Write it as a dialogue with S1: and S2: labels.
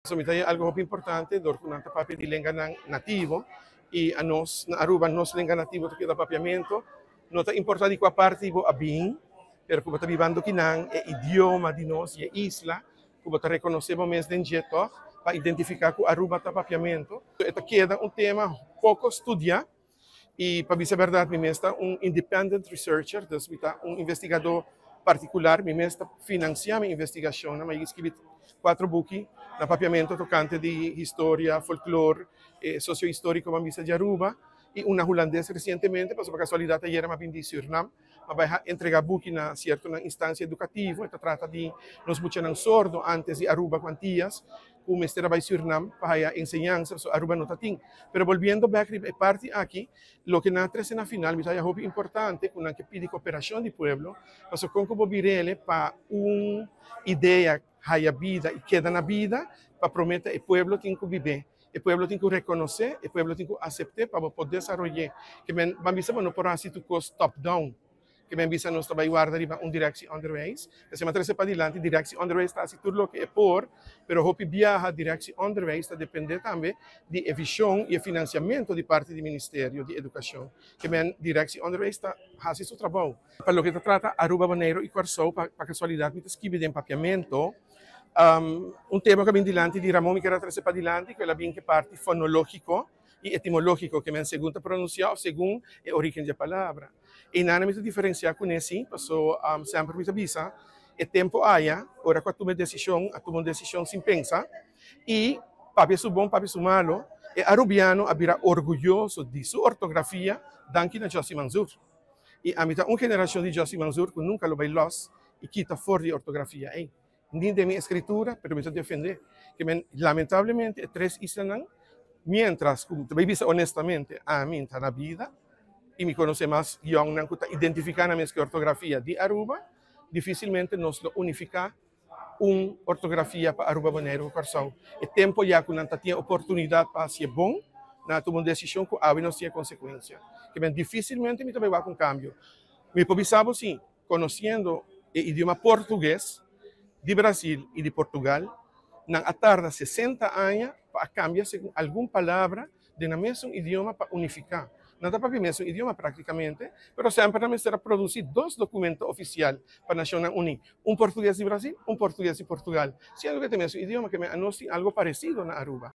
S1: So mi ta algo hopi importante dor ku nan ta papia di lenganan nativo i anos na Aruba nos lenga nativo ta keda papiamento. No ta importa di kua parti bo a bin, pero ku bo ta bibando kinan e idioma di nos i e isla ku bo ta rekonosé bo mes den dje tòg pa identifiká ku Aruba ta papiamento. E ta keda un tema poko studiá i pa bisa bèrdat mi mes ta un independent researcher, dus mi ta un investigadó partikular, mi mes ta finansiá mi investigashonnan. Mi a skibi kuatro buki na papiamento tokante di historia, folklor, sosiohistoriko ban bisa di Aruba i un na hulandes resientemente, pasobra pa kasualidat ayera mi a bin di Sürnam, mi a bai entrega buki na siertonan instansia edukativo. E ta trata di nos muchanan sordo antes di Aruba ku Antias ku mester a bai Sürnam pa haya enseñansa, pasobra Aruba no ta tin. Pero bolbiendo bek riba e parti aki, loke nan a trese na final mi ta haya hopi importante ku nan ke pidi koperashon di pueblo, pasobra kon ku bo bir'ele pa un idea haya bida i keda na bida, pa promé ta e pueblo tin ku bib'é. E pueblo tin ku rekonosé, e pueblo tin ku asept'é pa bo por desaroy'é. Ke men ban bisa bo no por hasi tur kos top down. Ke men bisa nos ta bai warda riba un Directie Onderwijs. Esei mi a trese padilanti, Directie Onderwijs ta hasi tur loke e por, pero hopi biaha Directie Onderwijs ta dependé tambe di e vishon i e finansiamentu di parti di Ministerio di Edukashon. Ke men Directie Onderwijs ta hasi su trabou. Pa loke ta trata Aruba, Boneiru i Kòrsou, pa kasualidat mi ta skibi den papiamentu. Un tema ku a bin dilanti di Ramon mi kier a trese padilanti ku el a bin ku e parti fonológiko i etimológiko ke men segun ta pronunsiá òf segun e orígen di e palabra. Einan mi ta diferensiá kuné sí, paso semper mi ta bisa e tempu aya ora ku a tuma e desishon a tuma un desishon sin pensa i papia su bon papia su malo e arubiano a bira orguyoso di su ortografia danki na Jossy Mansur. I ami ta un generashon di Jossy Mansur ku nunka lo bai lòs i kita for di ortografia ei. Ni den mi escritura, pero mi ta defende ke men lamentablemente e tres islanan, mientras ku ta bai bisa honestamente ami ta na bida i mi konosé mas yòngnan ku ta identifiká nan mes ku e ortografia di Aruba, difisilmente nos lo unifiká un ortografia pa Aruba, Boneiru ku Kòrsou. E tempu ya ku nan ta tin e oportunidat pa hasié bon, nan a tuma un desishon ku awe nos tin e konsekuensia. Ke men difisilmente mi ta bai wak un kambio. Mi por bisa bo si, Conociendo e idioma portugues di Brasil y di Portugal, nan a tarda 60 aña pa a cambia segun algun palabra den nan mesun idioma pa unifica. Nan ta papia mesun idioma practicamente, pero semper nan mester a produci dos documento oficial pa Nacionnan Uni, un portugues di Brasil, un portugues di Portugal, siendo cu e ta mesun idioma, ke men anos tin algo parecido na Aruba.